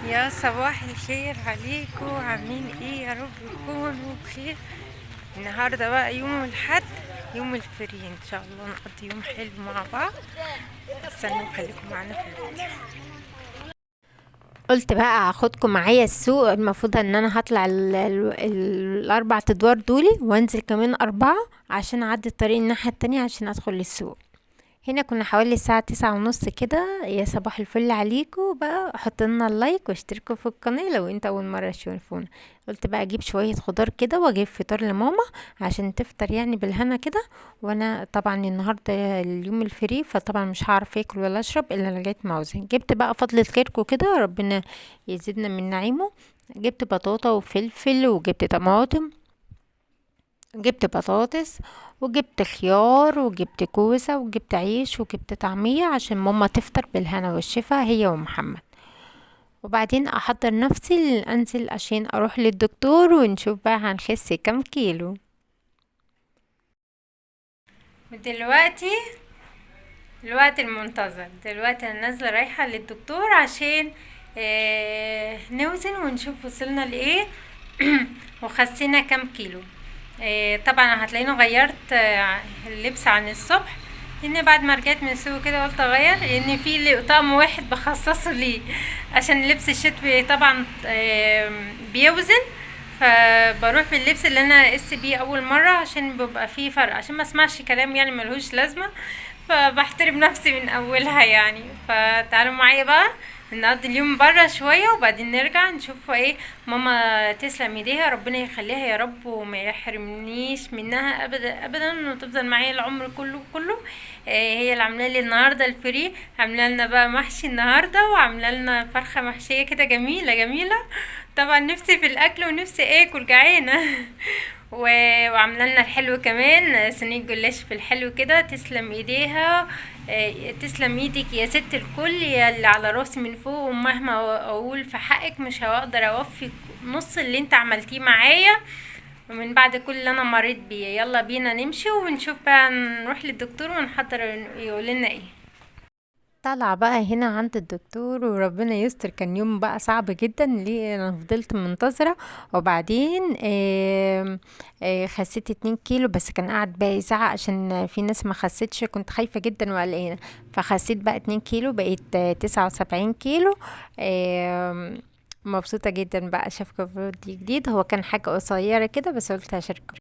يا صباح الخير عليكم، عاملين ايه؟ يا رب تكونوا بخير. النهارده بقى يوم الحد، يوم ال free، ان شاء الله نقضي يوم حلو مع بعض. استنوا خليكم معانا في الفيديو. قلت بقى هاخدكم معايا السوق. المفروض ان انا هطلع الاربع ادوار دولي وانزل كمان 4 عشان اعدي الطريق الناحية التانية عشان ادخل السوق. هنا كنا حوالي الساعة 9:30 كده. يا صباح الفل عليكم بقى، حطوا لنا ال like واشتركوا في القناة لو انت اول مرة تشوفونا. قلت بقى اجيب شوية خضار كده واجيب فطار لماما عشان تفطر بالهنا كده. وانا طبعا النهاردة اليوم ال free، فطبعا مش هعرف اكل ولا اشرب الا لغاية ما اوزن. جبت بقى فضلة خيركم كده، ربنا يزيدنا من نعيمه. جبت بطاطا وفلفل وجبت طماطم، جبت بطاطس وجبت خيار وجبت كوسة وجبت عيش وجبت طعمية عشان ماما تفطر بالهنا والشفا هي ومحمد. وبعدين احضر نفسي انزل عشان اروح للدكتور ونشوف بقى هنخس كام كيلو. ودلوقتي الوقت المنتظر، دلوقتي انا نازله رايحه للدكتور عشان نوزن ونشوف وصلنا لايه وخسينا كام كيلو. طبعا هتلاقيني غيرت اللبس عن الصبح، لان بعد ما رجعت من السوق كده قلت اغير، لان في طقم واحد بخصصه ليه عشان لبس الشتوي طبعا بيوزن، فبروح باللبس اللي انا قست بيه اول مره عشان بيبقى فيه فرق، عشان ما اسمعش كلام ملهوش لازمه، فبحترم نفسي من اولها. فتعالوا معايا بقى نقضي اليوم بره شويه وبعدين نرجع نشوف ايه. ماما تسلم ايديها، ربنا يخليها يا رب وما يحرمنيش منها ابدا ابدا، وتفضل معايا العمر كله كله. هي اللي عامله لي النهارده الفري، عامله لنا بقى محشي النهارده وعامله لنا فرخه محشيه كده جميله جميله. طبعا نفسي في الاكل ونفسي اكل، جعانه. وعامله لنا الحلو كمان، صينيه جلاش في الحلو كده. تسلم ايديها، تسلم ايدك يا ست الكل، يا اللي على راسي من فوق، ومهما اقول في حقك مش هقدر اوفي نص اللي انت عملتيه معايا ومن بعد كل اللي انا مريت بيه. يلا بينا نمشي ونشوف بقى، نروح للدكتور ونحضر يقول لنا ايه. طالعة بقى هنا عند الدكتور وربنا يستر. كان يوم بقى صعب جدا، ليه انا فضلت منتظرة. وبعدين خسيت 2 كيلو بس، كان قاعد بقى يزعق عشان في ناس ما خستش، كنت خايفة جدا وقلقانة. فخسيت بقى 2 كيلو، بقيت 79 كيلو. مبسوطة جدا بقى. اشوفكم في فيديو جديد. هو كان حاجة قصيرة كده بس قلت هشارككم.